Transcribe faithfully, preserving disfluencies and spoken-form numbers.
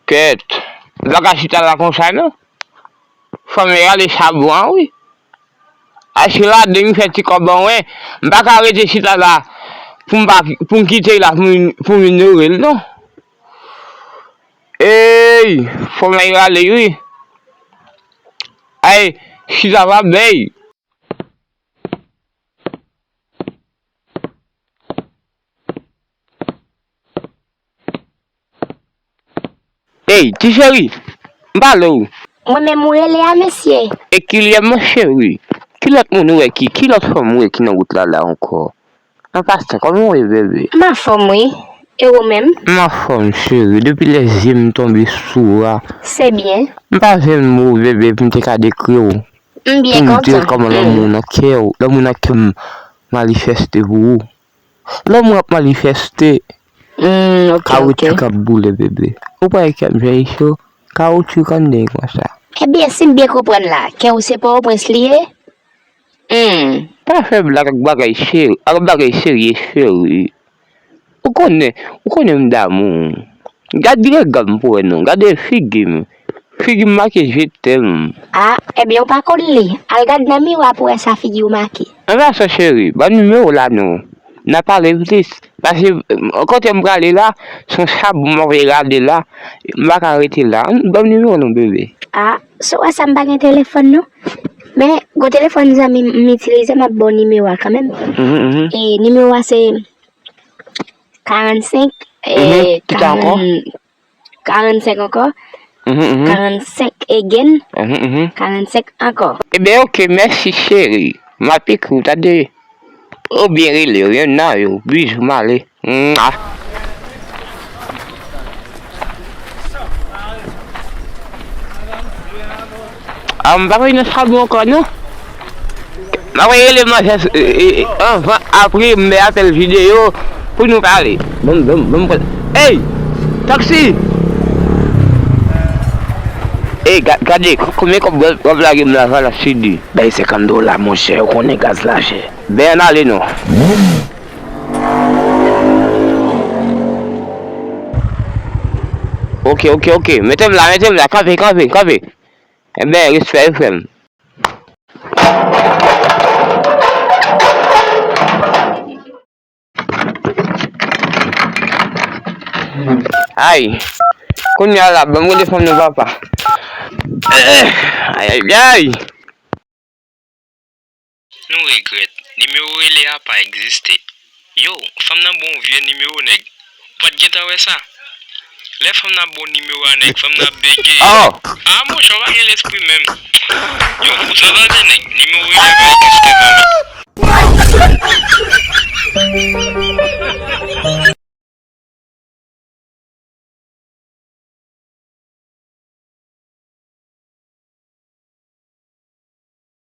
Kèt, m pa ka chita la konsa non. Fò m rale chabon an wi. Achte ladann m fè ti kòb anwen. M pa ka rete chita la pou m pa, pou m kite l la pou m, pou m vin nouri l non. Ey, fò m al rale wi. Ay, chita pa bèy. Ey, ti cheri, m pale w. Mwen menm ou rele a, mesye? E kilè, mon cheri? Ki lòt moun ou wè ki, ki lòt fanm ou wè ki nan wout la la ankò? An pasan, kòman w ye, bebe? M anfòm, wi. E ou menm? M anfòm, cheri. Depi lè zye m tonbe sou ou a. Se byen. M pa jwenn mo, bebe, pou m te ka dekri w. M byen kontan. Pou m di w kòman lanmou nan kè w, lanmou nan kè m manifeste pou ou. Lanmou ap manifeste. Hmm, ok, ok. Kawoutchou k ap boule, bebe. Ou pa wè kè m jan l cho? Kawoutchou kande konsa. Ebyen, si m byen konprann la, kè w se Pòtoprens li ye? Hmm. Pa fè blag ak bagay seri-, ak bagay serye, cheri. Ou konnen, ou konnen m damou. Gad regan m pou wè non, gade figi m. Figi m make je t'aime. Ah, ebyen ou pa konn li. Al gad nan miwa pou wè sa figi w make. Ann fè sa cheri, ban m nimewo w la non. N a pale plis. Paske, euh, kote m prale la, se yon chabon m ap rale la. M pa ka rete la. Ban m nimewo w non, bebe. Ah, si w wè sa m pa gen telefòn non. Men, gon telefòn zanmi m, m itilize, m ap ba w nimewo a kanmenm. Mhm, mhm. E nimewo a se karannsenk, mhm, e ki sa ankò? Karann-, karannsenk ankò. Mhm, mhm. Karannsenk again. Mhm, mhm. Karannsenk ankò. Ebyen, ok, mèsi, cheri. M ap ekri w, tande. Ou byen rele, w youn nan yo. Bizou, m ale. Mwa. Ah, m pa konn nan chabon ankò, non. M ap rele manzè, e, e, e, anvan, apre, m fè apèl videyo pou nou pale. Bon, bon, bon, bon. Ey! Taksi! Ey, ga-, gade, konbyen kòb w ap lage m la, Valas Sidi? Bay senkant dola, monchè, ou konnen gaz la chè. Ben, ann ale, non. Ok, ok, ok. Mete m la, mete m la. Kanpe, kanpe, kanpe. Ebyen, respè, frè m. Ay, kounye a la, ban m rele fanm nan, papa. Ay, ay, ay. Nou regrèt. Nimewo w rele a pa egziste. Yo, fanm nan ba w vye nimewo, nèg. Ou pa t gentan wè sa? Lè fanm nan ba w nimewo a, nèg, fanm nan bege. Oh! Ah, monchè, w pa gen lespri menm. Yo, ou sot antre, nèg. Nimewo w rele a pa